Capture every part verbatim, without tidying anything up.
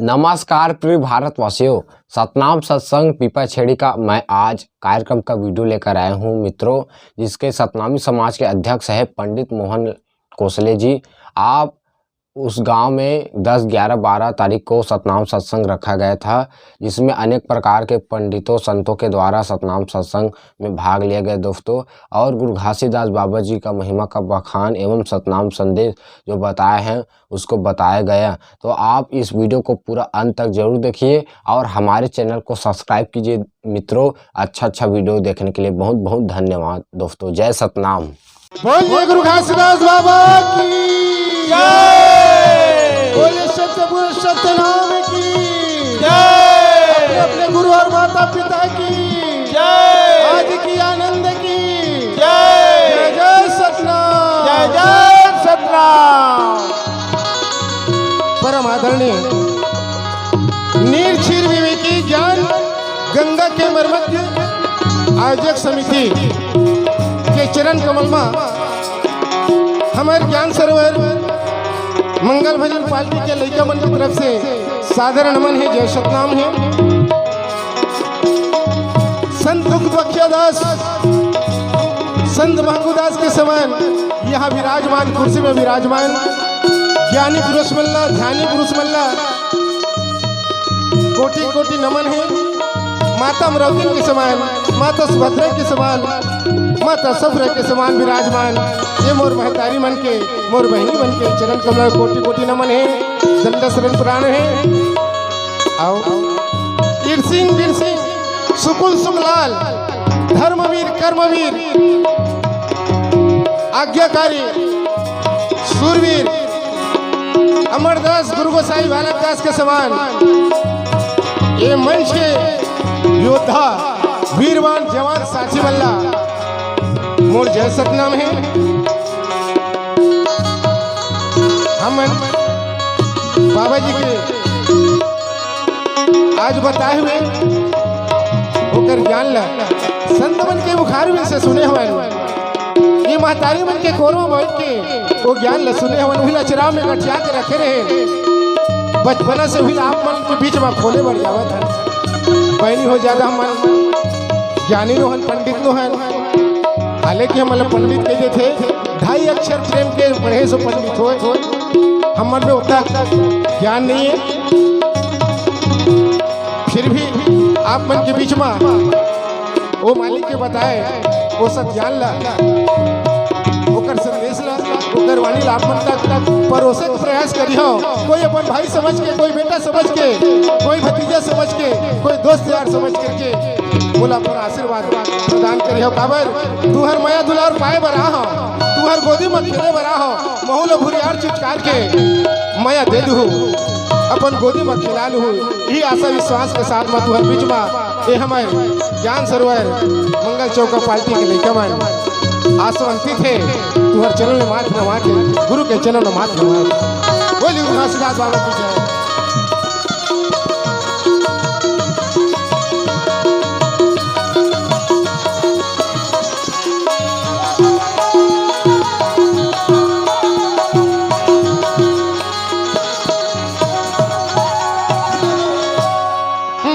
नमस्कार प्रिय भारतवासियों, सतनाम सत्संग पीपा छेड़ी का मैं आज कार्यक्रम का वीडियो लेकर आया हूँ मित्रों, जिसके सतनामी समाज के अध्यक्ष है पंडित मोहन कोसले जी। आप उस गांव में दस, ग्यारह, बारह तारीख को सतनाम सत्संग रखा गया था, जिसमें अनेक प्रकार के पंडितों, संतों के द्वारा सतनाम सत्संग में भाग लिया गया दोस्तों। और गुरु घासीदास बाबा जी का महिमा का बखान एवं सतनाम संदेश जो बताए हैं, उसको बताया गया। तो आप इस वीडियो को पूरा अंत तक जरूर देखिए और हमारे चैनल को सब्सक्राइब कीजिए मित्रों। अच्छा अच्छा वीडियो देखने के लिए बहुत बहुत धन्यवाद दोस्तों। जय सतनाम। बोलिए गुरु घासीदास बाबा की जय। बोलिए सत्य पुरुष सत्यनाम की जय। अपने अपने गुरु और माता पिता की जय। आज की आनंद की जय। जय जय सतनाम। जय जय सतनाम। परम आदरणीय नीर क्षीर विवेकी ज्ञान गंगा के मर्मज्ञ आयोजक समिति के चरण कमल मा हमर ज्ञान सरोवर मंगल भजन पार्टी के लइका मन की तरफ से सादर नमन हे, जय सतनाम हे। संत दुख बख्या दास, संत महंगू दास के समान यहाँ विराजमान, कुर्सी में विराजमान ज्ञानी पुरुष मल्ला, ध्यानी पुरुष मल्ला, कोटि कोटि नमन हे। माता अमरौतिन के समान, माता सुभद्रा के समान, माता सफरा के समान विराजमान, ये मोर महतारी मन के, मोर बहिनी मन के चरण कमल कोटि कोटि नमन हे, दंड शरण प्रणाम हे। आओ। ईर सिंह, बीर सिंह, सुकुल सुखलाल, धर्मवीर, कर्मवीर, आज्ञाकारी, सूरवीर, अमरदास गुरु गोसाई बालक दास के समान ये मंच के योद्धा, वीरवान, जवान, साथी मल्ला, मोर जय सतनाम हे। हमन बाबा जी के आज बताए हुए ओकर ज्ञान ला संत मन के मुखारविंद से सुने हवन। ये महतारी मन के कोरवा बैठ के वो ज्ञान ला सुने हवन, उही ला अचरा में गठिया के रखे रहे। बचपना से उही ला आप मन के बीच में खोले बर जावत हन। बहिनी हो, ज्यादा हमन ज्ञानी नोहन, पंडित नोहन, हालांकि हमन ला पंडित कह देथे, ढाई अक्षर प्रेम के पढ़े सो पंडित होय। हमन में उतना ज्ञान नहीं है, फिर भी आप मन के बीच में वो मालिक के बताए वो सब ज्ञान ला, ओकर संदेश ला, ओकर वाणी ला आप मन तक, तक परोसे के प्रयास करिहो। कोई अपन भाई समझ के, कोई बेटा समझ के, कोई भतीजा समझ के, कोई दोस्त यार समझ करके मोला अपन आशीर्वाद प्रदान करिहो। काबर तुहर मया दुलार पाए बर आहो, तुहर गोदी में खेले बर आहो, महू ला भुरियार चिचकार के मया दे दुहू, अपन गोदी में खिला लुहू। यही आशा विश्वास के साथ में तुहर बीच में ये हमर ज्ञान सरोवर मंगल चौका पार्टी के लइका मन आसवंती थे, तुहर चरण में माथ नवा के, गुरु के चरण में माथ नवा के। बोलिए घासीदास बाबा की जय।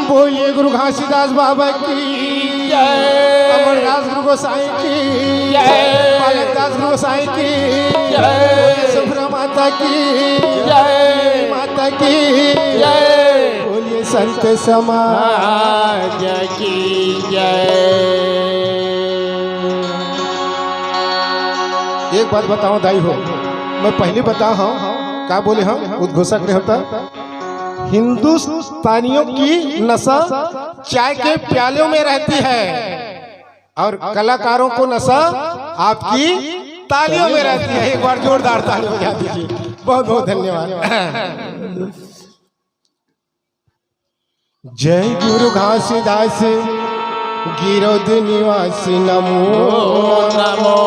बोलिए गुरु घासीदास बाबा की जय। अमरदास गुरु गोसाई की जय। बालकदास गुरु गोसाई की जय। बोलिए सुभद्रा माता की जय। माता की जय। बोलिए संत समाज की जय। एक बात बताओ दाई हो, मैं पहली बता हूँ, का बोले हम उद्घोषक ने होता, हिंदुस्तानियों की नशा चाय के प्यालों में रहती है और कलाकारों को नशा आपकी तालियों में रहती है। एक बार जोरदार ताली बजा दीजिए। बहुत बहुत धन्यवाद। जय गुरु घासीदास गिरोध निवासी नमो नमो।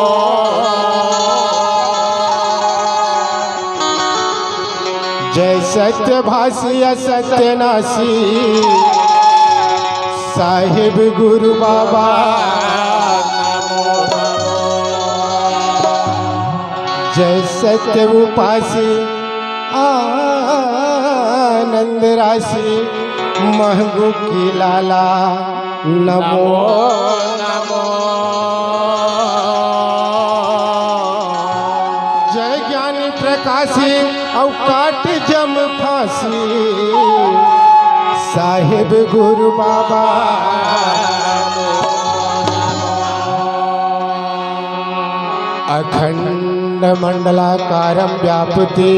जय सत्य भाषी असत्य नाशी साहिब गुरु बाबा। जय सत्य उपासी आनंद राशि महंगू की लाला, नमो नमो। जय ज्ञानी प्रकाशी अउ काट जम फांसी, साहेब गुरु बाबा। अखंड मंडलाकारं व्याप्ति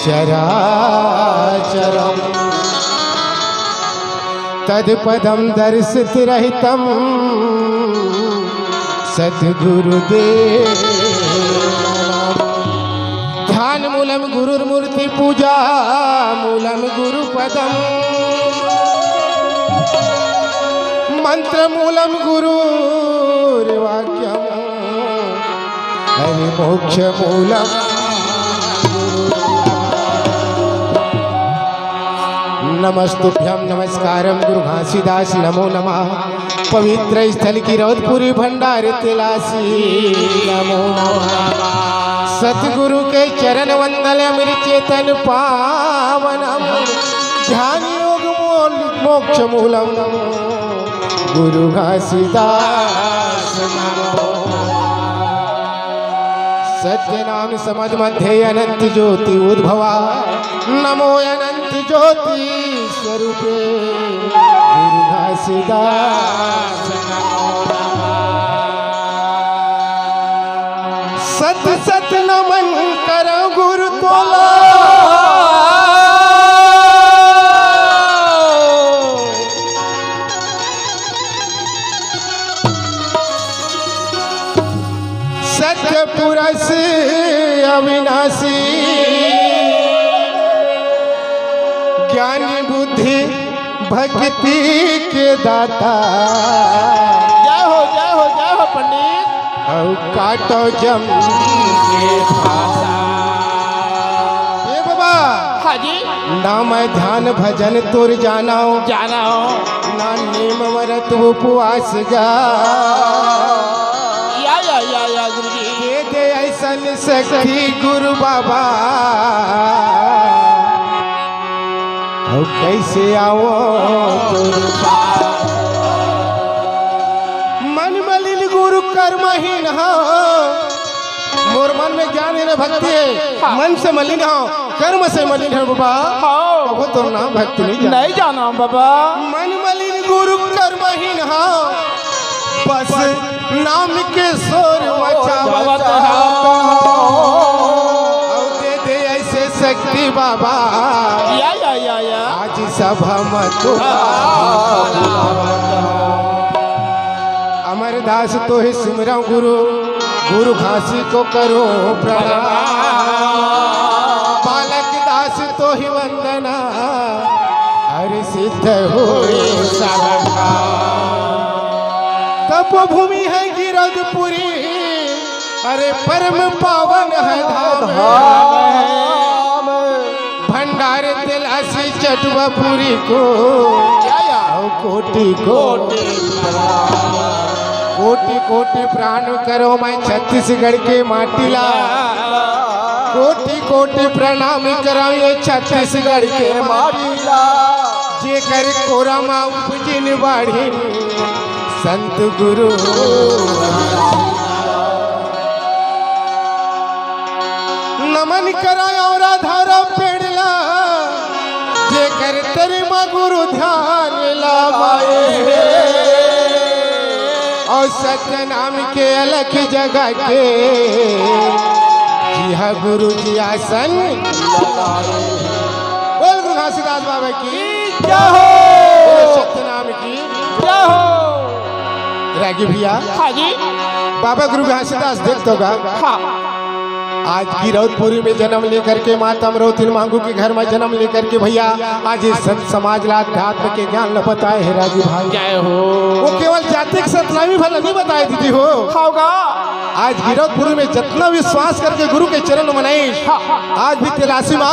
चराचरम्। तत्पदं दर्शित रहितं सतगुरुदेव। ध्यान मूलं गुरुर्मूर्ति, पूजा मूलं गुरुपदम्। मंत्र मूलं गुरुर्वाक्यम्। हरि मोक्ष मूलम। नमस्तुभ्यम नमस्कारम गुरु घासीदास, नमो नमः। पवित्र स्थल गिरौदपुरी भंडार तिलासी, नमो नमः। सतगुरु के चरण वंदन अमृत चेतन पावनम, ध्यान योग मूल मोक्ष मूलम। गुरु घासीदास नमो। सत्य नाम समद मध्ये अनंत ज्योति उद्भवा। नमो अनंत ज्योति स्वरूपे गुरु घासीदास नमो नमः। सत सत नमन करौं गुरु तोला। सत्य पुरुष अविनाशी, ज्ञानी बुद्धि भक्ति के दाता। जय हो, जय हो, जय हो पंडित। अउ काटो जम के फांसा। ए बाबा। हाँ जी। ना मैं ध्यान भजन तोर जानो। जानो। ना नेम व्रत उपवास गा। या, या, या, या, गुरुजी। दे दे ऐसन शक्ति गुरु बाबा। अउ कैसे आओ गुरु बाबा? मन मलिन गुरु कर्महीन हो। मोर मन में ज्ञान हे न भक्ति हे, हाँ। मन से मलिन हो, कर्म से मलिन हो बाबा। हाँ। कभो तोर नाम भक्ति नहीं जाना। नहीं जाना बाबा। मन मलिन गुरु कर्महीन हो, बस नाम के शोर मचावत हो। अउ दे दे ऐसे शक्ति बाबा, या, या, या, या। आज सब हम तो अमरदास तोहे सुमिरौं गुरु, गुरु घासी को करो प्रणाम। बालक दास तोहे वंदना, हर सिद्ध होई सब काम। तपोभूमि है गिरौदपुरी, अरे परम पावन है धाम। धाम। भंडार तिलासी चटवापुरी को, या, या। अउ कोटि कोटि प्रणाम। कोटि कोटि प्रणाम करो मैं छत्तीसगढ़ के माटी ला। कोटि कोटि प्रणाम करो ये छत्तीसगढ़ के माटी ला। जेकर कोरा मा उपजिन बाढ़िन संत गुरु। नमन करा औरा धरा पेड़ ला, जेकर तरी मा गुरु ध्यान लावे। अउ सत्य नाम के अलख जगा के, जिहा गुरु जी आसन। बोल गुरु घासीदास बाबा की जय हो। बोल सत्य नाम की जय हो। रागी भैया। हाँ जी। बाबा गुरु घासीदास देख तो गा। हाँ। आज गिरौदपुरी में जन्म लेकर के माता अमरौतिन मांगू के घर में जन्म लेकर के भैया आज ये संत समाज ला अध्यात्म के ज्ञान ला बताए हे रागी भाई। जय हो। वो केवल जाति के सतनामी भला नहीं बताए दीदी हो। होगा। आज गिरौदपुरी में जितना विश्वास करके गुरु के चरण मनाई, हाँ। आज भी तिलासी मा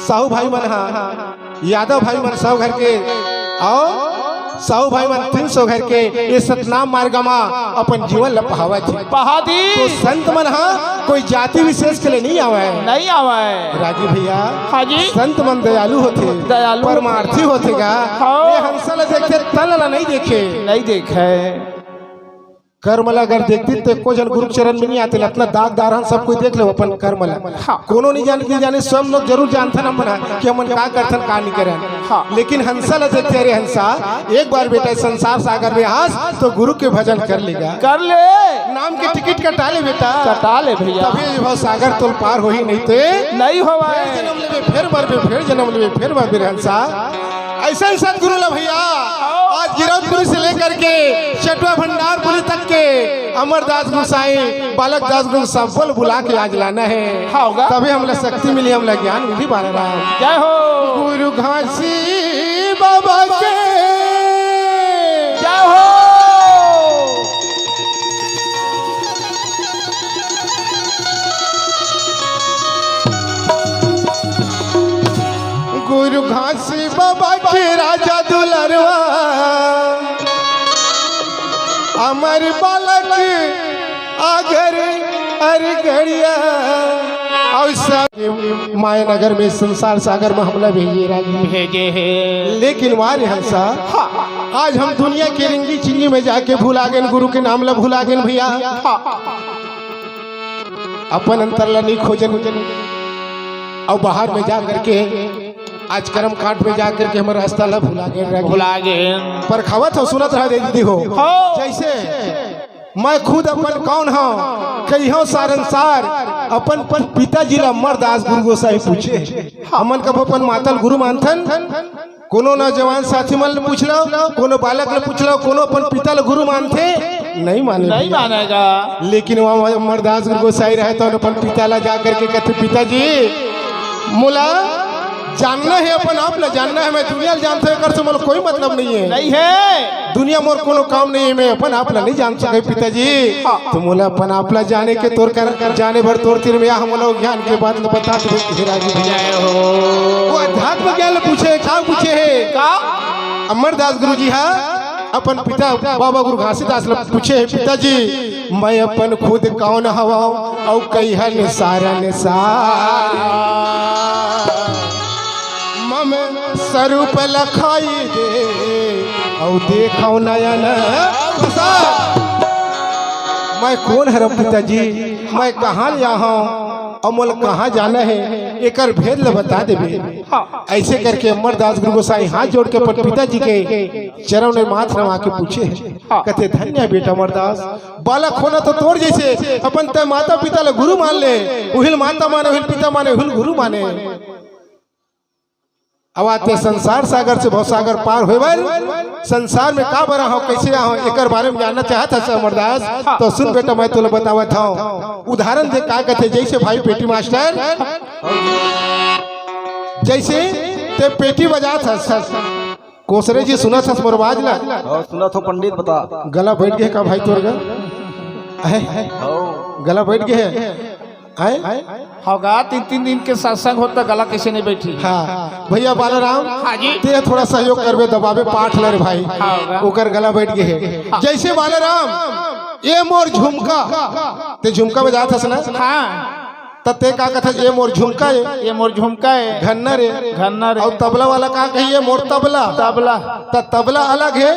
साहू भाई मन हा, यादव भाई मन सब घर के, अउ साहू भाई मन तीन सौ घर के ये सतनाम मार्ग मा अपन जीवन ल पहावत हे। पहा दी। तो संत मन हा कोई जाति विशेष के लिए नहीं आवे। नहीं आवे। रागी भैया, हाँ जी। संत मन दयालु होथे, दयालु होथे। परमार्थी होथे गा। हाँ। ये हंसा ल देखथे, तन ल नहीं देखे। नहीं देखे। कर्म ल अगर देखती तो एको झन गुरु चरण में नहीं आते, इतना दाग दारहन सब कोई देख ले अपन कर्म ल। हाँ। कोनो नहीं जाने, नहीं जाने, सब लोग जरूर जानथन हमन ह कि हमन का करथन, का नहीं करन। हाँ। लेकिन हंसा ल देखथे, अरे हंसा, एक बार बेटा संसार सागर में हंस तो गुरु के भजन कर लेगा। कर ले। नाम के टिकट कटा ले बेटा। कटा ले भैया। तभी भव सागर तोल पार होही, नहीं तो नहीं होवे। फिर जन्म लेबे, फिर मरबे, फिर जन्म लेबे, फिर मरबे रे हंसा। ऐसन सतगुरु ला भैया, आज गिरौदपुरी से लेकर के चटवा भंडारपुरी तक के अमरदास गोसाई, बालक दास गुरु सबो ल बुला के आज लाना हे। हाँ, होगा। तभी हमला शक्ति मिली, हमला ज्ञान मिली, बाला राम। जय हो। गुरु घासी बाबा के जय हो। गुरु घासी बाबा के राजा दुलरवा, अमर बालक आगर अर गड़िया। और सब माया नगर में संसार सागर में हमला भेजे रागी। भेजे हे। लेकिन वारे हंसा, हाँ। आज हम दुनिया के रिंगी चिंगी में जाके भुला गेन, गुरु के नाम ला भुला गेन भैया। हाँ। अपन अंतर ला नहीं खोजन, और बाहर में जा करके आज कर्म कांड में जा करके हमर रास्ता ला भुला गेन रागी। भुला गेन। परखावत हो, सुनत रहा दे दीदी हो। हो। जैसे मैं खुद अपन कौन हूँ, कहियो सारंसार अपन पिताजी ला अमरदास गुरु गोसाई पूछे। हमन कब अपन माता ल गुरु मानथन? कोनो नौजवान साथी मन ले पूछ लो, कोनो बालक ले पूछ लो, कोनो अपन पिता ल गुरु मानथे? नहीं माने नहीं भैया। मानेगा। लेकिन वहाँ अमरदास गुरु गोसाई रहे तो अपन पिता ला जा करके कहते, "पिताजी, मोला जानना है, अपन आप ला जानना है, मैं दुनिया ला जानते एकर से मोला कोई मतलब नहीं है।" नहीं है। दुनिया मोर कोनो काम नहीं है, मैं अपन आप ला नहीं जान सके पिताजी। हाँ। तो मोला अपन आप ला जाने के तोर कर, जाने भर तोर तीर में या हमला ज्ञान के बात ल बता दे हे रागी भैया। जय हो। वो अध्यात्म ज्ञान ल पूछे, का पूछे हे? का? अमरदास गुरु जी हा अपन पिता बाबा गुरु घासीदास ल पूछे हे, पिताजी, मैं अपन खुद कौन हवं अउ कहिहन सारंसार। मम स्वरूप लखाई दे अउ देखव नयन पसार। मैं कौन हरव पिताजी, मैं कहाँ ले आहव अउ मोला कहाँ जाना हे, एकर भेद ल बता देबे। हाँ। ऐसे करके अमरदास गुरु गोसाई हाथ जोड़ के अपन पिताजी के चरण में माथ नवा के पूछे हे। हाँ। कहते, "धन्य बेटा अमरदास, बालक होना तो तोर जैसे अपन तय माता पिता ल गुरु मान ले, उहिल माता माने, उहिल पिता माने, उहिल गुरु माने।" अब आते संसार सागर से भवसागर पार होए बर, संसार में का बर आहव, कैसे आहव, एकर बारे में जानना चाहत हस अमरदास, तो सुन बेटा, मैं तोला बतावत हूँ। उदाहरण दे का कहते, जैसे भाई पेटी मास्टर, जैसे ते पेटी बजात हस, कोसरे जी सुनत हस मोर बात ला? हाँ, सुनत हो पंडित, बता। गला बैठ गे का भाई तोर गा? हैं? हाँ। गला बैठ गे हे? हैं? होगा, तीन तीन दिन के सत्संग होता, गला कैसे नहीं बैठी? हाँ, भैया बालाराम, हाँ जी। ते थोड़ा सहयोग करबे, दबाबे पाठ ले रे भाई। हाँ, होगा। ओकर गला बैठ गे हे। हाँ। जैसे बालाराम, ये मोर झुमका, ते झुमका बजात हस ना? हाँ। त ते का कथस, ये मोर झुमका हे? ये मोर झुमका हे। घन्ना रे। घन्ना रे। अउ तबला वाला का कही, ये मोर तबला? तबला। त तबला अलग हे,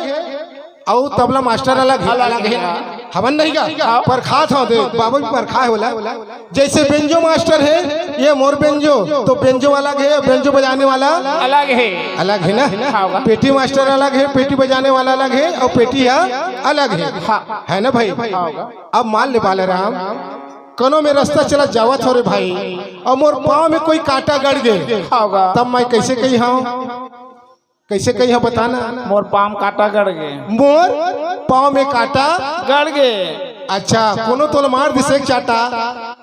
अउ तबला मास्टर अलग हे। अलग हे। हवन नहीं का? हाँ। परखात हो दे, बाबा भी परखा हे बोला। जैसे बेंजो मास्टर हे, ये मोर बेंजो, तो बेंजो अलग हे, बेंजो बजाने वाला अलग हे। अलग हे ना? हाँ, होगा। पेटी मास्टर अलग हे, पेटी बजाने वाला अलग हे, अउ पेटी हा अलग हे। हाँ। है ना भाई? हाँ, होगा। अब मान ले बालाराम, कनो में रस्ता चला जावत हो रे भाई, अउ मोर पाँव में कोई कांटा गड़ गे, हाँ, होगा। तब मैं कैसे कही हूँ? कैसे कही हूँ बताना? मोर पाँव कांटा गड़ गे। मोर पाँव में कांटा गड़ गे। अच्छा, कोनो तोला मार दिस एक चाटा,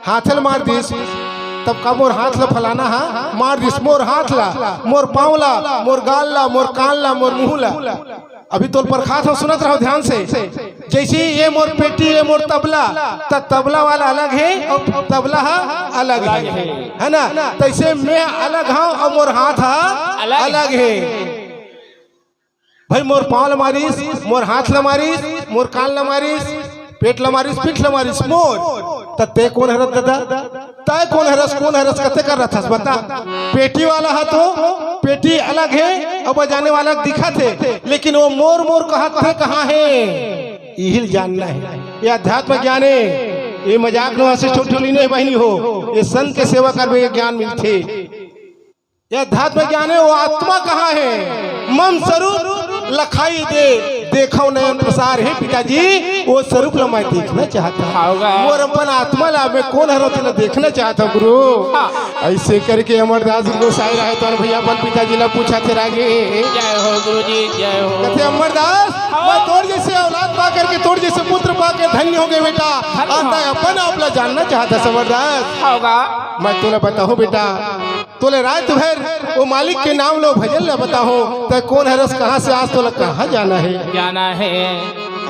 हाथे ल मार दिस, तब का मोर हाथ ल फलाना हा, मार दिस मोर हाथ ला, मोर पाँव ला, मोर गाल ला, मोर कान ला, मोर मुंह ला। अभी तोल परखात हो, सुनत रहो ध्यान से। जैसे ये मोर पेटी, ये मोर तबला, त तबला वाला अलग हे अउ तबला हा अलग हे, है ना? तैसे मैं अलग हूँ अउ मोर हाथ हा अलग हे। भाई, मोर पाँव ल मारिस, मोर हाथ ल मारिस, मोर कान ल मारिस, पेट ल मारिस, पीठ ल मारिस मोर, त तैं कोन हरस ददा? तैं कोन हरस, कोन हरस, कते कर रथस बता? पेटी वाला ह तो पेटी अलग हे, अब जाने वाला दिखत हे, लेकिन वो मोर मोर कहत हे कहाँ हे, इही ल जानना हे। ये अध्यात्म ज्ञान हे, ये मजाक नोहस, ठोठोली नहीं बहिनी हो, ये संत के सेवा करबे के ज्ञान मिलथे। ये अध्यात्म ज्ञान हे, वो आत्मा कहाँ हे? मम स्वरूप लखाई दे, देखो नयन प्रसार। हे पिताजी, वो स्वरूप ला मैं देखना चाहता हूँ। हाव गा। मोर अपन आत्मा ला मैं कोन हरव तेला देखना चाहता हूँ गुरु। हाँ। ऐसे करके अमरदास गुरु गोसाई रहे तो भैया अपन पिताजी ला पूछा थे रागी। जय हो गुरु जी, जय हो। कथे अमरदास, हाँ। मैं तोर जैसे औलाद पा करके, तोर जैसे पुत्र पा के धन्य हो गए बेटा। धन्य हो। आता अपन आप ला जानना चाहता अमरदास। हाव गा। मैं तोला बताहूँ बेटा, तोले रात भर वो मालिक के नाम लो, भजन ला बताहूँ, तैं कोन हरस, कहाँ से आस, तोला कहाँ जाना हे? जाना हे।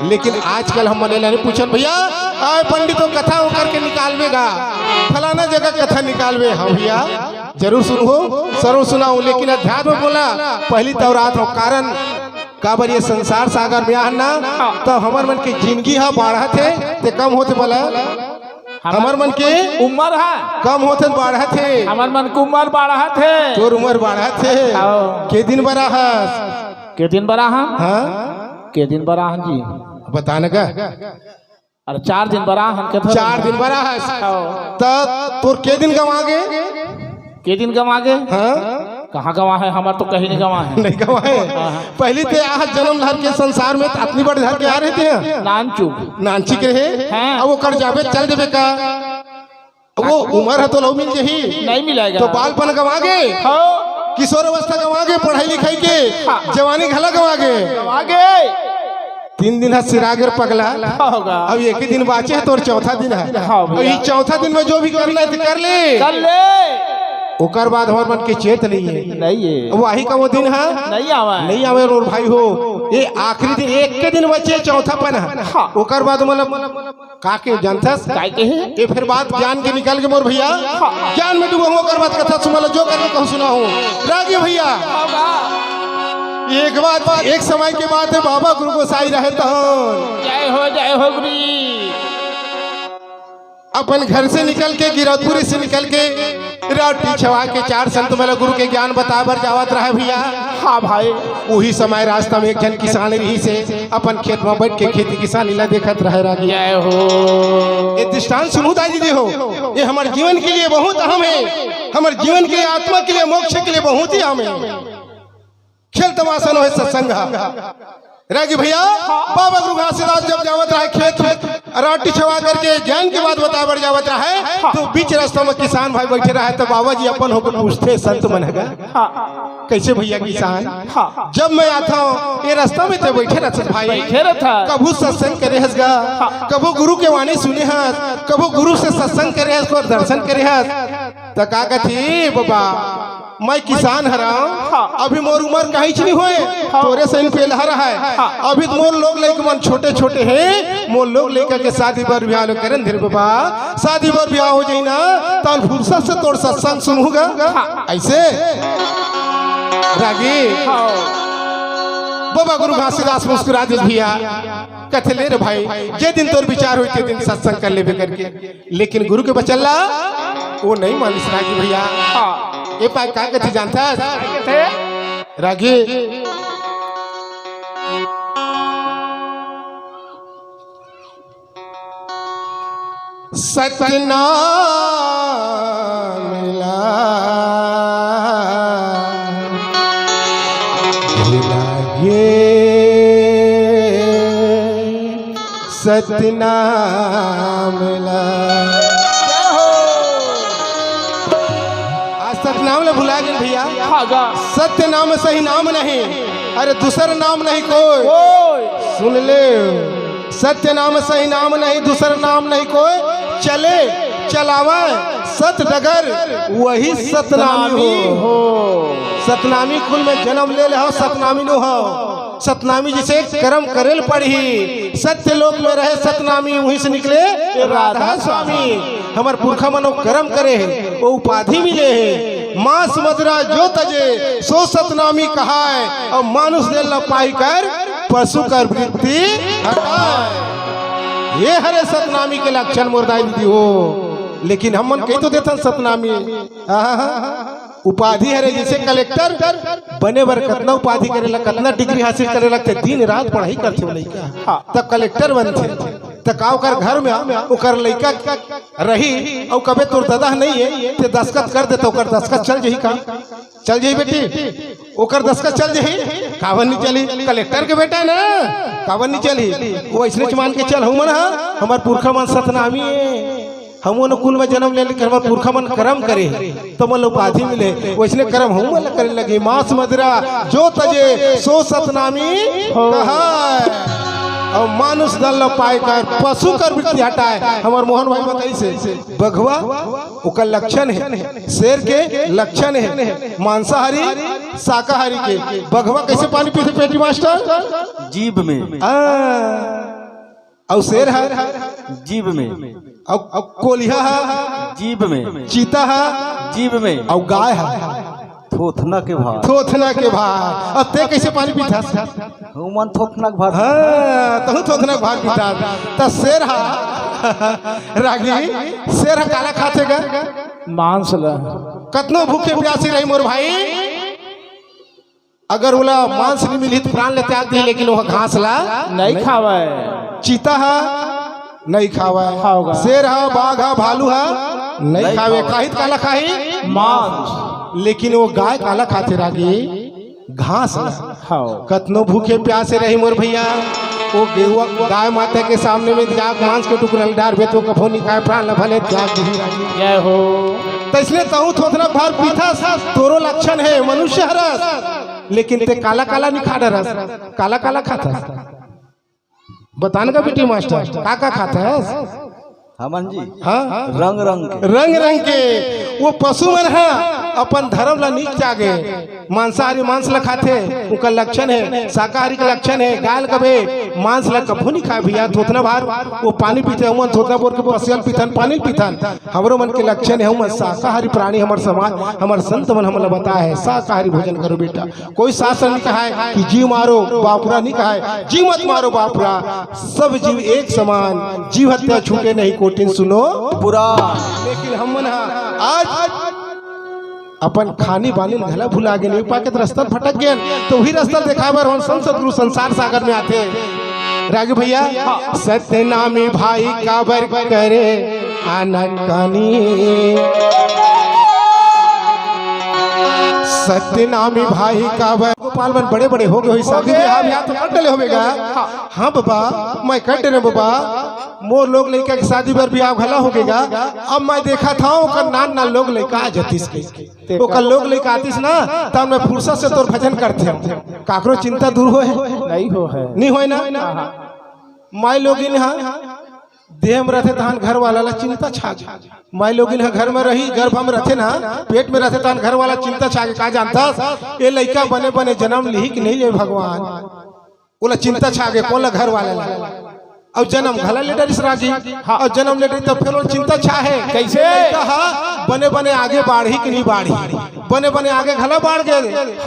लेकिन आजकल हम मन ला नहीं पूछन भैया, आय पंडित, वो कथा वो करके निकालबे गा, फलाना जगह कथा निकालबे। हाँ भैया, जरूर सुनहूँ, जरूर सुनाहूँ, लेकिन अध्यात्म बोला, पहली तौरात हो, कारण काबर ये संसार सागर में आहन ना, त हमर मन के जिंदगी ह बाढ़त हे, ते कम होत हे बोला। हमर मन के उमर ह कम होत हे, बाढ़त हे। हमर मन के उमर बाढ़त हे। तोर उमर बाढ़त हे। हाँ। के दिन बर आहस? के दिन बर आहन? हाँ? के दिन बर आहन जी? बता न गा। अरे चार दिन बर आहन, कथा चार दिन बर आहस। हाँ। त तोर के दिन गंवा गे? के दिन गंवा गे? हाँ? कहाँ गंवा हे? हमर तो कहीं नहीं गंवा हे। नहीं गंवा हे। हाँ, हाँ। पहली ते आह जन्म धर के संसार में त अतनी बड़ धर के आ रहे थे। नानचुक। नानचिक रहे। हाँ। अब ओकर जाबे चल देबे का? वो उमर ह तो लव मिल जही। नहीं मिलेगा। तो बालपन गंवा गे। हाँ। किशोर अवस्था गंवा गे, पढ़ाई लिखाई के। हाँ। जवानी घला गंवा गे। गंवा गे। तीन दिन ह सिरागर पगला। हाँ, होगा। अब एक ही दिन बाचे हे, तोर चौथा दिन हे। हाँ, अब भैया। ये चौथा दिन में जो भी करना हे तो कर ले। कर ले। ओकर बाद हमर मन के चेत नहीं हे। नहीं हे। वही का वो दिन हे। नहीं आवा हे। नहीं आवे रे भाई हो। ये आखिरी दिन, एक के दिन बचे, चौथा पन हे। हाँ। ओकर बाद मतलब का के जानथस? काय के हे? ये फिर बात ज्ञान के निकल गे मोर भैया। हाँ। ज्ञान में डूबा हूँ, ओकर बाद कथा सुमन ला जो करके कहूँ सुनाहूँ। रागी भैया, हाँ बा। एक बात, एक समय के बात हे, बाबा गुरु गोसाई रहे तो जय हो, जय हो गुरु। अपन घर से निकल के, गिरौदपुरी से निकल के, राटी छवा के चार संत मन ला गुरु के ज्ञान बताए बर जावत रहे भैया। हाँ भाई। उही समय रास्ता में एक झन किसान रहिस हे, अपन खेत में बैठ के खेती किसानी ला देखत रहे रागी। जय हो। ये दृष्टांत सुनहू दाई जी हो, ये हमर जीवन के लिए बहुत अहम हे, हमर जीवन के लिए, आत्मा के लिए, मोक्ष के लिए बहुत ही अहम हे। खेल तमाशा नोहे सत्संग। रागी भैया, बाबा गुरु घासीदास जब जावत रहे खेत में, राटी छवा करके ज्ञान के बात बताए बर जावत रहे, तो बीच रास्ता में किसान भाई बैठे रहे, तो बाबा जी अपन होके पूछथे संत मन ह गा, हाँ। कैसे भैया किसान? हाँ। जब मैं आता हूँ, ये रास्ता में ते बैठे रहत भाई, बैठे रहत। कभू सत्संग करे हस गा, हाँ। कभू गुरु के वाणी सुने हस, कभू गुरु से सत्संग करे हस, को दर्शन करे हस, त का कथे, "बाबा, मैं किसान हरंव, हाँ। अभी मोर उमर काहीच नहीं होए, हाँ। तोरे सैन पेलहर हे। हाँ। अभी तो मोर लोग लइका मन छोटे-छोटे हे, मोर लोग लइका के शादी बर बिहाव ल करन धरे बाबा, शादी बर बिहाव हो जाही ना, तब फुरसत से तोर सत्संग सुनहूँ गा।" हाँ। ऐसे? रागी? हाँ। बाबा गुरु घासीदास मुस्कुरा दिस भैया, कथे, "ले रे भाई, जे दिन तोर विचार होही, ते दिन सत्संग कर लेबे" करके। लेकिन गुरु के बचन ला वो नहीं मानिस रागी भैया। हाँ। ये पाय का कथे जानथस? का कथे? रागी। सतनाम ला भुला गे, सतनाम ला। जय हो। आज सतनाम ला भुला गे भैया। हाँ गा। सत्य नाम सही नाम नहीं, अरे दूसर नाम नहीं कोई। कोई। सुन ले, सत्य नाम सही नाम नहीं, दूसर नाम नहीं कोई। चले चलावे सत डगर, वही सतनामी हो। हो। सतनामी कुल में जन्म ले ले हो, सतनामी नो हो। सतनामी जैसे कर्म करे ल पड़ही, सत्य लोक में रहे सतनामी, वहीं से निकले राधा स्वामी। हमर पुरखा मन वो कर्म करे हे, वो उपाधि मिले हे। मांस मदिरा जो तजे, सो सतनामी कहाय, अउ मानुष देह ल पाई कर, पशु कर वृत्ति हटाय। ये हरे सतनामी के लक्षण मोर दाई दीदी हो। लेकिन हमन कहि तो देथन सतनामी, आहा, उपाधि हरे, जइसे कलेक्टर बने बर कतना उपाधि करे ला, कतना डिग्री हासिल करे लगथे, दिन रात पढ़ाई करथे वो लइका, हाँ। त कलेक्टर बनथे। त का ओकर घर में ओकर लइका रही अउ कबे तोर ददा नहीं है, ते दस्खत कर दे त ओकर दस्खत चल जही का? चल जही बेटी, ओकर दस्खत चल जही। काबर नहीं चली? कलेक्टर के बेटा है ना, काबर नहीं चली? वो अइसने मान के चल, हमन ह, हमर पुरखा मन सतनामी है, हमन कुल में जन्म ले लेके हमर पुरखा मन करम करे, त मन ल उपाधि मिले, वइसने करम हमन ल करे लगे। मांस मदिरा जो तजे, सो सतनामी कहाय, अउ मानुष देह ल पाय कर, पशु कर वृत्ति हटाय। हमर मोहन भाई बताइसे, बघवा ओकर लक्षण है, शेर के लक्षण है, मांसाहारी, शाकाहारी के। बघवा कइसे पानी पीथे, पेटी मास्टर? जीभ में। हाँ। अउ शेर ह? जीभ में। अउ, अउ कोलिहा ह? जीभ में। चीता ह? जीभ में। अउ गाय ह? थोथना के भार। थोथना के भार। अब ते कइसे पानी पीथस? हमन थोथना के भार। हाँ, तहूँ थोथना के भार पीथस। त शेर ह, रागी, शेर ह काला खाथे गा? मांस ला। कतनो भूखे प्यासी रही मोर भाई, अगर ओला मांस नहीं मिलही त प्राण ल त्याग दे, लेकिन वो घास ला नहीं खावय। चीता ह नहीं खावय, खावगा। शेर ह, बाघ ह, भालू ह नहीं नहीं खावे। खावय। खाही त काला खाही? मांस। लेकिन वो गाय काला खाथे रागी? घास ला। हाँ। कतनो भूखे प्यासे रही मोर भैया, वो गेहुआ गाय माता के सामने में जाके मांस के टुकड़ा ल डारबे त कभो नहीं खाय, प्राण ल भले त्याग दिही रागी। जय हो। तइसने तहूँ थोथना भार पीथस, तोरो लक्षण है, मनुष्य हरस, लेकिन ते काला काला नहीं खा डरस, काला काला खाथस। बतान का बेटी मास्टर, का का खाथस? हमन जी, हाँ? रंग रंग के। रंग रंग के। वो पशु मन ह अपन धर्म ला नहीं त्यागे, मांसाहारी मांस ला खाथे, उनका लक्षण है। शाकाहारी के लक्षण है, गाय ल कबे मांस ला कभू नहीं खाय भैया। थोथना भार वो पानी पीथे, हमन थोथना बोर के पसियल पीथन, पानी पीथन। हमरो मन के लक्षण है, हमन शाकाहारी प्राणी, हमर समाज, हमर संत मन हमन ला बताय है, शाकाहारी भोजन करो बेटा। कोई शास्त्र नहीं कहाय कि जीव मारो, बापुरा नहीं कहाय, जीव मत मारो बापुरा। सब जीव एक समान, जीव हत्या छूटे नहीं कोटिन सुनो पुराण। लेकिन हमन ह आज अपन खानी बानी घला भुला गेन, पाके त रस्ता भटक गेन, त उही रस्ता देखाय बर हमन संत सतगुरु संसार सागर में आथे। रागी भैया, सत्यनामी भाई काबर करे आनाकानी। सत्यनामी भाई काबर। गोपाल मन बड़े बड़े हो गए होही, शादी ब्याह ब्याह तो कर डले होबे गा। हाँ बाबा, मैं कर डरे बाबा, मोर लोग लइका के शादी बर ब्याह घला होगे गा। अब मैं देखत हंव ओकर नान नान लोग लइका आ जतिस के। ओकर लोग लइका आतिस ना, तब मैं फुरसत से तोर भजन करथंव। काकरो चिंता दूर होय? नहीं होय। नहीं होय ना? माई लोगिन ह देह में रथे तहान घर वाला ला चिंता छा गे। माई लोगिन ह घर में रही, गर्भ में रथे ना, पेट में रथे तहान घर वाला चिंता छा गे। का जानथस? ए लइका बने बने जन्म लिही कि नहीं ले भगवान? ओला चिंता छा गे, कोन ला? घर वाला ला। अउ जन्म घला ले डरिस रागी। हाँ। अउ जन्म ले डरिस त फेर ओला चिंता छा हे। कइसे? लइका ह बने बने आगे बाढ़ही कि नहीं बाढ़ही? बने बने आगे घला बाढ़ गे।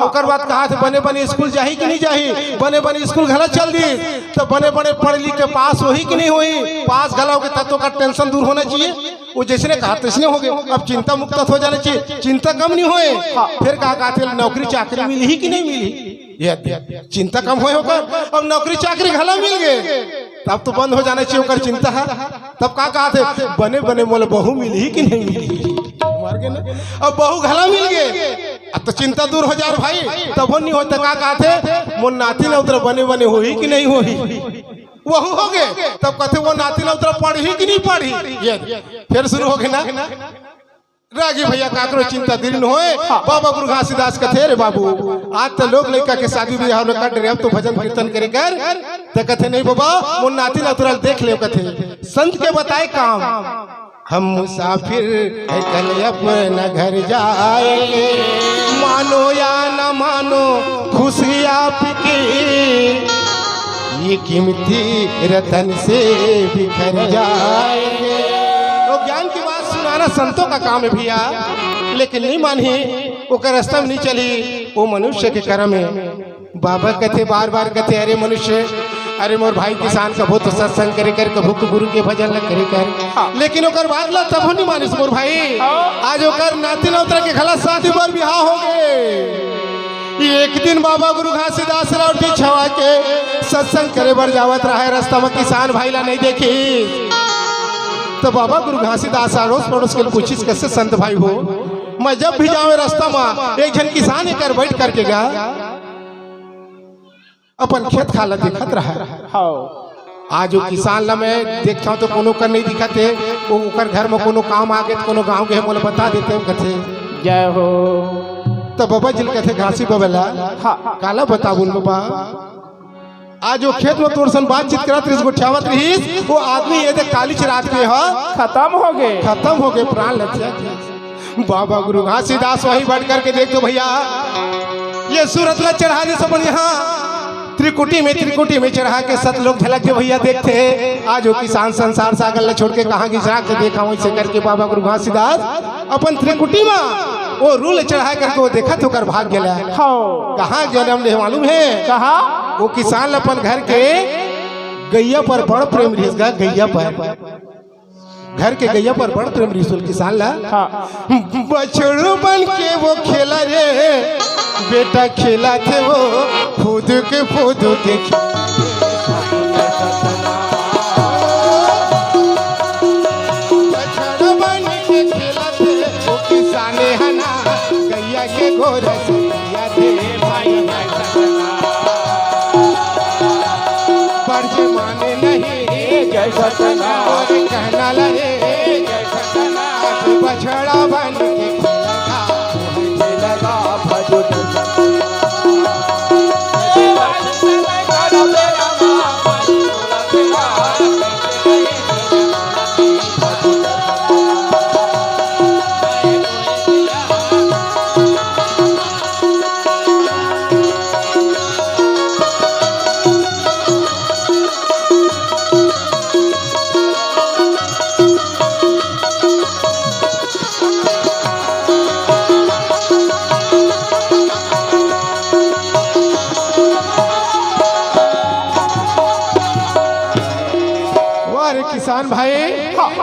ओकर बाद कहाथे बने बने स्कूल जाही कि नहीं जाही? बने बने स्कूल घला चल दिस, त बने बने पढ़ लिख के पास होही कि नहीं होही? पास घला होगे त तो ओकर टेंशन दूर होना चाहिए। वो जइसने कहा तइसने होगे, अब चिंता मुक्त हो जाना चाहिए, चिंता कम नहीं होय। हाँ। फेर का कहाथे, नौकरी चाकरी मिलही कि नहीं मिलही? ये चिंता कम होय ओकर, अब नौकरी चाकरी घला मिल गे, तब तो बंद हो जाना चाहिए ओकर चिंता ह। तब का कहाथे, बने बने मोला बहू मिलही कि नहीं मिलही? मर गे ना। अब बहू घला मिल गे, अब तो चिंता दूर हो जाय भाई। तभो नहीं होय त का कहाथे, मोर नाती नौतरा बने बने होही कि नहीं होही? वहू होगे, तब कथे, वो नाती नौतरा पढ़ही कि नहीं पढ़ही? ये फेर शुरू होगे ना। रागी भैया, काकरो चिंता दिल न होय। बाबा गुरु घासीदास कथे, रे बाबू, आज त लोग लइका के शादी ब्याह में कट रे, अब तो भजन कीर्तन करे कर। त कथे, नहीं बाबा, मोर नाती नौतरा ल देख ले, कथे, संत के बताए काम। हम मुसाफिर हैं, कल अपना घर जाएंगे, मानो या न मानो, खुशी आपकी ये कीमती रतन से बिखर जाएंगे। तो ज्ञान की बात सुनाना संतों का काम है भैया। लेकिन नहीं मानही, ओकर रस्ता में नहीं चलही, वो मनुष्य के कर्म हे। बाबा कथे, बार बार कथे, "अरे मनुष्य, अरे मोर भाई किसान, कभो तो सत्संग करे कर, कभो तो गुरु के भजन ल करे कर।" हाँ। लेकिन ओकर बात ला तभो नहीं मानिस मोर भाई। हाँ। आज ओकर नाती नौतरा के घला शादी बर बिहाव हो गे। एक दिन बाबा गुरु घासीदास रावटी छवा के सत्संग करे बर जावत रहा है, रस्ता में किसान भाई ला नहीं देखी। तो बाबा गुरु घासीदास अड़ोस पड़ोस के पूछिस, "कैसे संत भाई हो?" मैं जब भी जावे रास्ता मा एक झन किसान एकर बैठ करके गा अपन खेत खाला देखत रहा। हाँ। आज वो किसान ला मैं देखता हूँ तो कोनो कर नहीं दिखत हे, वो ओकर घर में कोनो काम आ गए तो कोनो गाँव के मोला बता देते हो कथे। जय हो। तो बाबा जी कथे घासी बाबा ला, हाँ। काला बताबुन बाबा। आज वो खेत में तोर सन बातचीत करत रहिस, गोठियावत रहिस, वो आदमी ये देख कालीच रात के ह खत्म हो गे। खत्म हो गे, प्राण ल त्याग दिस। बाबा गुरु घासीदास वही बैठ करके देख दो भैया, ये सूरत ला चढ़ा दे सब यहाँ त्रिकुटी में, त्रिकुटी में चढ़ा के सत लोग झलक के भैया देखते हैं। आज वो किसान संसार सागर ला छोड़ के कहाँ गिसरा के देखा, वैसे करके बाबा गुरु घासीदास अपन त्रिकुटी में वो रूल चढ़ा करके वो देखा तो कर भाग गया। हाँ। कहाँ जन्म ले मालूम है? कहाँ? वो किसान ला अपन घर के गैया पर बड़ प्रेम रिहिस गा, गैया पर, घर के गैया पर बड़ प्रेम रिहिस किसान ला। हाँ। बछड़ू बन के वो खेला रे, बेटा खेला थे वो फुदुक फुदुक। बछड़ा बन के खेलत हे, ओ किसाने हना, गैया के गोरस, गैया दे भाई। पर जे माने नहीं, जय सतना। और कहना लगे, जय सतना। बछड़ा बन के वाह रे किसान भाई,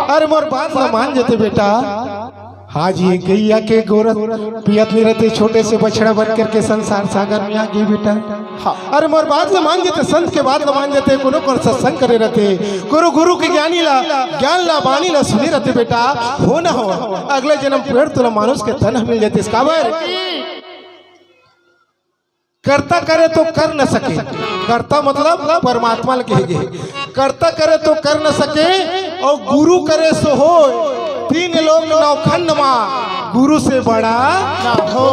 अरे मोर बात ला मान जते बेटा। हाँ जी, गैया के गोरस पियत नहीं रहते, छोटे से बछड़ा बन करके संसार सागर में आ गई बेटा। हाँ। अरे मोर बात ला मान जते, संत के बात ला मान जते, कोनो कोनो सत्संग करे रहते, कोनो गुरु के ज्ञानी ला, ज्ञान ला, बानी ला सुने रहते बेटा, हो ना हो, अगले जन्म पेड़ तुला मानुष के तन मिल जाते। काबर? करता करे तो कर न सके, करता मतलब परमात्मा ल कहे गे, करता करे तो कर न सके, और गुरु करे सो होय। तीन लोक नौखंड मा गुरु से बड़ा ना हो।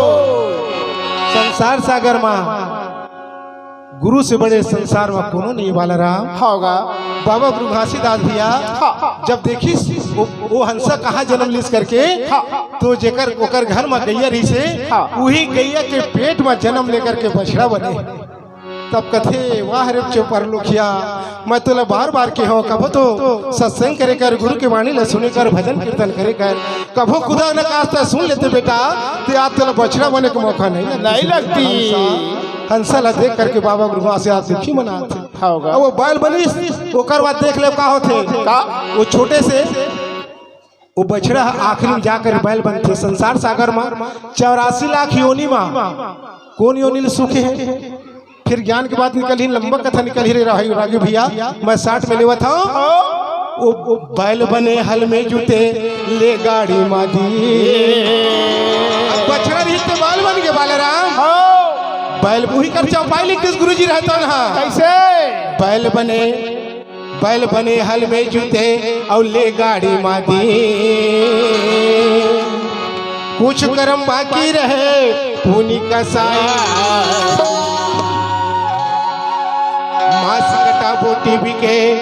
संसार सागर मा गुरु से बड़े संसार मा कोनो नहीं बाला राम। होगा। बाबा गुरु घासीदास भैया हाँ। जब देखिस वो, वो हंसा कहाँ जन्म लिस करके, हाँ। तो जेकर ओकर घर मा गैया रहिसे, हाँ। वही गैया के पेट मा जन्म लेकर के बछड़ा बने। तब कथे, "वाह रे चोपर लोखिया, मैं तोला बार बार के हूँ, कभो तो सत्संग करे कर, गुरु के वाणी ला सुने कर, भजन कीर्तन करे कर, कभो खुदा न कास्ता सुन लेते बेटा, तो आज तोला बछड़ा बने के मौका नहीं लगती।" नहीं लगती। हंसा, हंसा ला देख करके बाबा गुरु घासीदास दुखी मनाथे। होगा। अब वो बैल बनिस, ओकर बाद देख ले का होथे। का? वो छोटे से वो बछड़ा ह आखिरी में जाकर बैल बनथे। संसार सागर मा चौरासी लाख योनि मा कोन योनि ले सुखे हे? फिर ज्ञान के बात निकलही, लंबा कथा निकलही रे राही-, रागी भैया, मैं साठ में लेवत हूँ। वो, वो बैल बने हल में जुते ले गाड़ी मा दी। अब बछड़ा रहिस ते बैल बन गे बालाराम। बैल उही कर चौपाई लिख दिस गुरुजी रहता ना। कैसे? बैल बने बैल बने हल में जुते अउ ले गाड़ी मा दी। कुछ करम बाकी रहे पूनी कसाई, मांस कटा बोटी बिके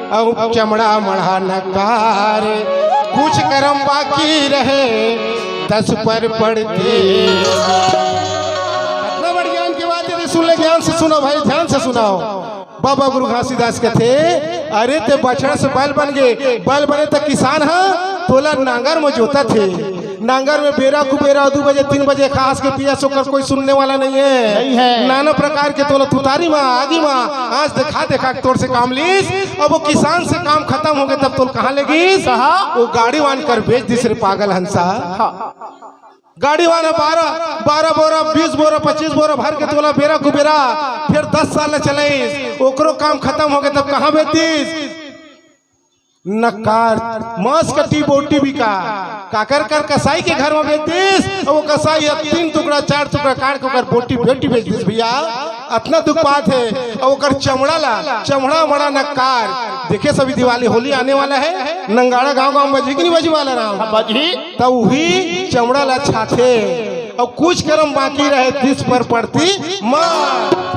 अउ चमड़ा मढ़ा नकार। कुछ करम बाकी रहे दस पर पड़ती। इतना बड़ ज्ञान की बात है, सुन ले, ध्यान से सुनो भाई, ध्यान से सुनाओ। बाबा गुरु घासीदास कथे, "अरे ते बछड़ा से बैल बन गे, बैल बने त किसान ह तोला नांगर म जोतत हे, नांगर में बेरा कुबेरा दू बजे, तीन बजे खास के पियस, ओकर कोई सुनने वाला नहीं है। नहीं है। नाना प्रकार के तोला तुतारी मा, आगी मा, आँच देखा देखा के तोर से काम लीस। अब वो किसान से काम खतम हो गे, तब तोल कहाँ ले गिस? कहाँ? वो गाड़ी वान कर बेच दिस रे पागल हंसा। हाँ। गाड़ी वान ह बारह, बारह बोरा, बीस बोरा, पच्चीस बोरा भर के तोला बेरा कुबेरा, फिर दस साल ले चलाइस, ओकरो काम खतम हो गे, तब कहाँ बेच दिस? नकार, मांस कटी बोटी बिका। काकर कर कसाई के घर में बेच दिस, अउ वो कसाई ह तीन टुकड़ा, चार टुकड़ा काट के ओकर बोटी बेटी बेच दिस भैया। अतना दुख पात हे। अउ ओकर चमड़ा ला, चमड़ा मड़ा नकार। देखे सभी दिवाली, होली आने वाला है, नंगाड़ा गांव गांव में बजी कि नहीं बजी वाला राम? हाँ, बजी। त उही चमड़ा ला छाथे। अउ कुछ करम बाकी रहे, दिस पर पड़ती मार।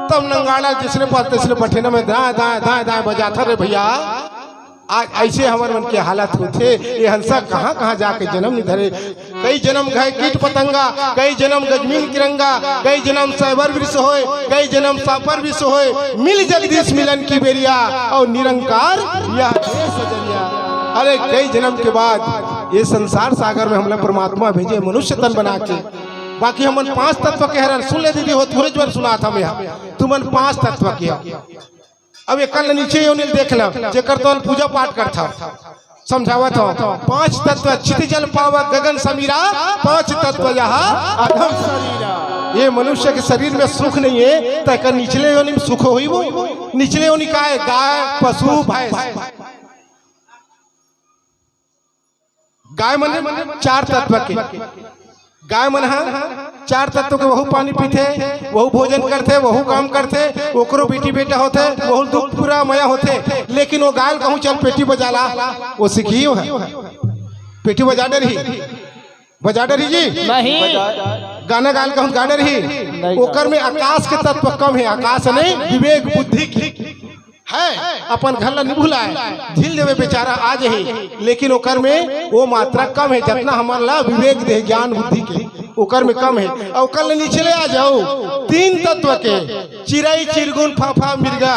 तब नंगाड़ा जिसने पास तैसने बठेना में दाएं, दाएं, दाएं, दाएं बजाथा रे भैया। आज ऐसे हमर मन के हालत होथे, ये हंसा कहाँ, कहाँ जाके जन्म नहीं धरे। कई जन्म घाय कीट पतंगा, कई जन्म गजमीन किरंगा, कई जन्म साइबर विष होय, कई जन्म सापर विष होय। मिल जगदीश मिलन की बेरिया अउ निरंकार यह देश जरिया। अरे कई जन्म के बाद ये संसार सागर में हमला परमात्मा भेजे मनुष्य तन बना के। बाकी हमन पांच तत्व के हरन, सुन ले दीदी हो, थोड़े जोर सुनात हंव मैं। तुमन पांच तत्व के हो। अब एकर ले नीचे योनि ल देख ल, जेकर तो पूजा पाठ करथव, समझावत हंव। पांच तत्व चित जल पावा गगन समीरा, पांच तत्व यह अधम शरीरा। ये मनुष्य के शरीर में सुख नहीं है, त एकर निचले योनि में सुख होई वो? निचले योनि का है? गाय, पशु, भैंस। गाय मन चार तत्व के, गाय मन ह चार तत्व के, वहू पानी पीथे, वहू भोजन करथे, वहू काम करथे, ओकरो बेटी बेटा होथे, वहू दुख पूरा मया होथे। लेकिन वो गाय ल कहूँ चल पेटी बजा ला, वो सीखही वो ह? पेटी बजा डरही? बजा डरही जी? नहीं। गाना गाय ल कहूँ गा डरही? नहीं। ओकर में आकाश के तत्व कम है, आकाश नहीं, विवेक बुद्धि के है, अपन घर ला नि भुलाय, झील देवे बेचारा आ जही, लेकिन ओकर में वो मात्रा कम है, जतना हमन ला विवेक दे, ज्ञान बुद्धि के, ओकर में कम है। अउ ओकर ले निचले आ जाओ, तीन तत्व के, चिरई, चिरगुन, फाफा, मिर्गा,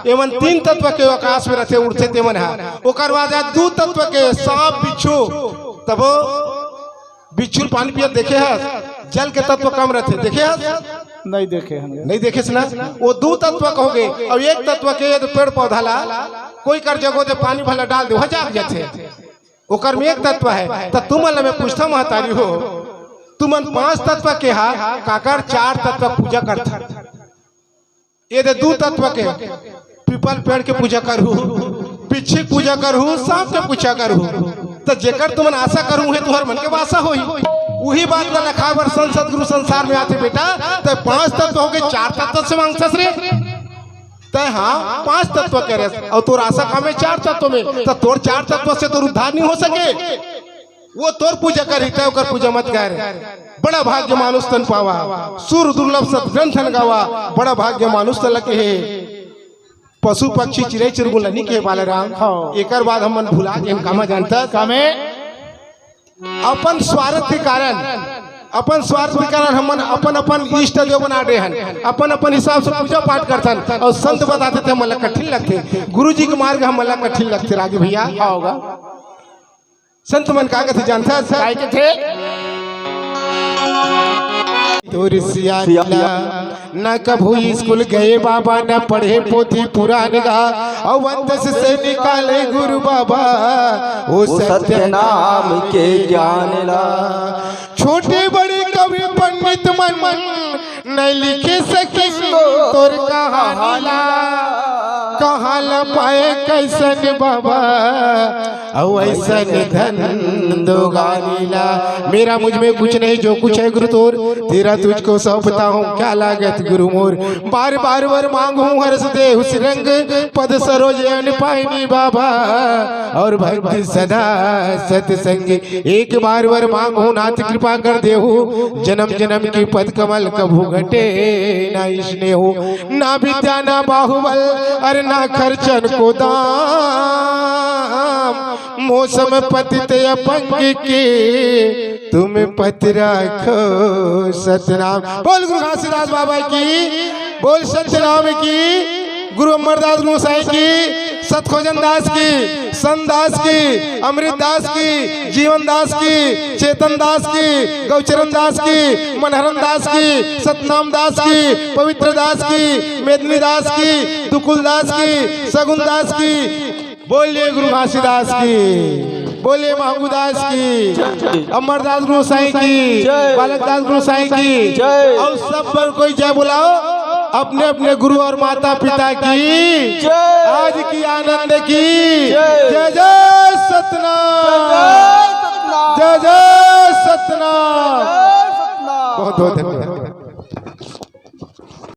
एमन तीन तत्व के आकाश में रथे, उड़थे तेमन ह। ओकर बाद आ दू तत्व के, सांप, बिच्छू, तब वो बिच्छू ल पानी पियत देखे हस? जल के तत्व कम रथे, देखे हस? नहीं देखे हन। नहीं देखे ना? वो दू तत्व के हो गे, अउ एक तत्व के ये तो पेड़ पौधा ला कोई कर जगो दे पानी भला डाल दे, वह जाग जाथे। ओकर में एक तत्व है। त तुमन ला मैं पूछता महतारी हो, तुमन पांच तत्व के हा, काकर चार तत्व पूजा करथा? ये दे दू तत्व के, पीपल पेड़ के पूजा करहू, बिच्छी के पूजा करहू, सांप के पूजा करहू। त जेकर तुमन आशा करहू, उहे तुहर मन के बासा होही। उही बात ला लखाए बर संत सतगुरु संसार में आथे बेटा। त पांच तत्व हो गे, चार तत्व से मांगथस रे। त हाँ, पांच तत्व के रस, अउ तोर आशा का में चार तत्व में, त तोर चार तत्व से तोर उद्धार नहीं हो सके। वो तोर पूजा करही, तै ओकर पूजा मत कर। बड़ा भाग्य मानुष तन पावा, सुर दुर्लभ सत ग्रंथन गावा। बड़ा भाग्य मानुष तन लगे हे। पशु पक्षी चिरई चिरगुन ल नी कहे बालराम। हाँ। एकर बाद हमन भुला गेन, कामा जानथस? कामे? अपन स्वार्थ के कारण, अपन स्वार्थ के कारण हमन अपन अपन इष्ट देव बना दे हन, अपन अपन हिसाब से पूजा पाठ करथन, अउ संत बताथे ते हमन ला कठिन लगथे, गुरु जी के मार्ग हमन ला कठिन लगथे। रागी भैया, हाँ होगा। संत मन का कथे जानथस? काय कथे? तोर सियान ला, न कभू स्कूल गए बाबा, न पढ़े पोथी पुरान गा, अउ अंत से निकाले गुरु बाबा, वो वो सत्य सत्य नाम के ज्ञान ला। छोटे बड़े कवि पंडित मन, मन नहीं लिखे सकिस तोर कहानी ला। कहाँ ला पाए कैसन बाबा, अउ ऐसन धन दोगानी ला। मेरा मुझ में कुछ नहीं, जो कुछ है गुरु तोर, तेरा तुझको सौंपता हूँ, क्या लागत गुरु मोर। बार बार वर मांगहूँ हर्ष देहु श्रीरंग, पद सरोज अन पायनी बाबा, अउ भक्ति सदा सत्संग। एक बार वर मांगहूँ नाथ कृपा कर देहु, जन्म जन्म की पद कमल कभू घटे ना स्नेहु। ना विद्या ना बाहुबल अरे ना खर्चन को दाम, मौसम पतित अपंग की तुम पति राखो सतनाम। बोल गुरु घासीदास बाबा की, बोल सत्यनाम की, गुरु अमरदास गोसाई की, सतखोजन दास की, संत दास की, अमृत दास की, जीवन दास की, चेतन दास की, गौचरण दास की, मनहरन दास की, सतनाम दास की, पवित्र दास की, मेदनी दास की, दुकुल दास की, सगुन दास की। बोलिए गुरु घासीदास की, बोलिए महंगू दास की, अमरदास गुरु साईं की, जय। बालक दास गुरु साईं की, जय। और सब पर कोई जय बुलाओ, अपने अपने गुरु और माता पिता की। जय। आज की आनंद की। जय। जय जय सतनाम। जय जय सतनाम। जय जय सतनाम। जय सतनाम। बहुत बहुत धन्यवाद।